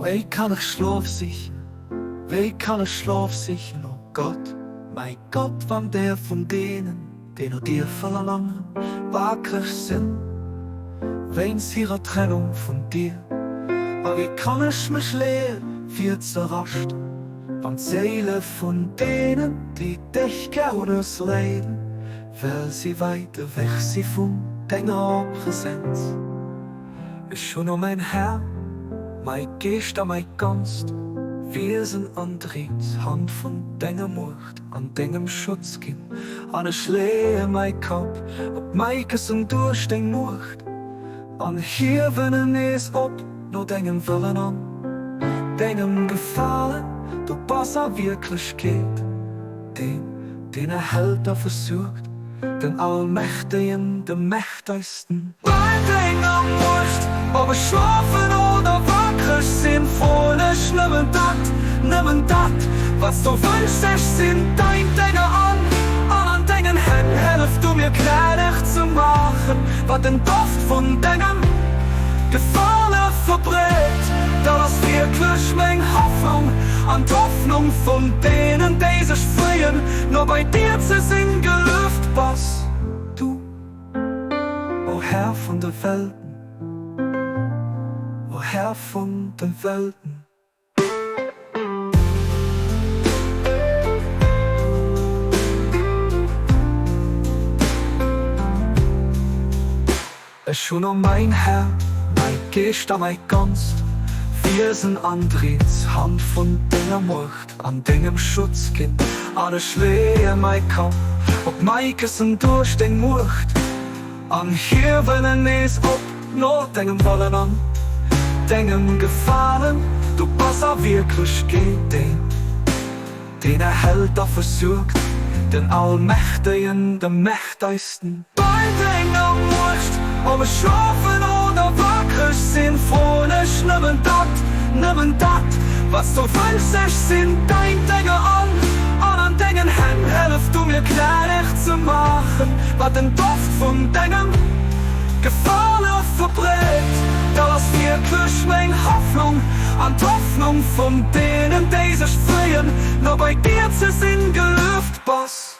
Wéi kann ech Schlof sichen, wéi kann ech Schlof sichen, o Gott, mäi Gott, wann d'Äer vun deenen, déi no dir verlaangen, waakreg sinn, wéinst hirer Trennung vun dir? A wéi kann ech mech leeë fir ze raschten, wann d'Séile vun deenen, déi dech gär hunn, es leiden, well si wäit ewech si vun denger Presenz? Ech hunn, o mäin Här, mäi Geescht a mäi ganzt Wiesen an d'riets Hand vun denger Muecht an dengem Schutz ginn, an ech leeë mäi Kapp op mäi Këssen duerch deng Muecht an hiewen en nees op no dengem Wëllen an dengem Gefalen. Du bass a Wierklechkeet deen, deen erhält a versuergt, den Allmächtegen, de Mächtegsten. Bei denger Muecht, ob ech schlofen oder wakreg sinn, froen ech nëmmen dat, nëmmen dat, wat s du wënschs. Ech sinn dein Dénger an an an dengen Hänn. Hëllef du mir gnädeg ze maachen, wat den Doft vun dengem Gefale verbreet. Dat ass wierklech meng Hoffnung an d'Hoffnung vun deenen, déi sech freeën, no bei dir ze sinn. Gelueft bass du. O Här vun de Welten, o Här vun de Welten. Ech hunn, o mäin Här, mäi Geescht a mäi ganzt Wiesen an d'riets Hand vun denger Muecht an dengem Schutz ginn, an ech leeë mäi Kapp op mäi Këssen duerch deng Muecht an hiewen en nees op no dengem Wëllen an dengem Gefalen. Du bass a Wierklechkeet deen, deen erhält a versuergt, den Allmächtegen, de Mächtegsten. Bei denger Muecht, ob ech schlofen oder wakreg sinn, froen ech nëmmen dat, nëmmen dat, wat s du wënschs. Ech sinn däin Dénger an an an dengen Hänn. Hëllef du mir gnädeg ze maachen, wat den Doft vun dengem Gefale verbreet. Dat ass wierklech meng Hoffnung an d'Hoffnung vun deenen, déi sech freeën, no bei dir ze sinn. Gelueft bass.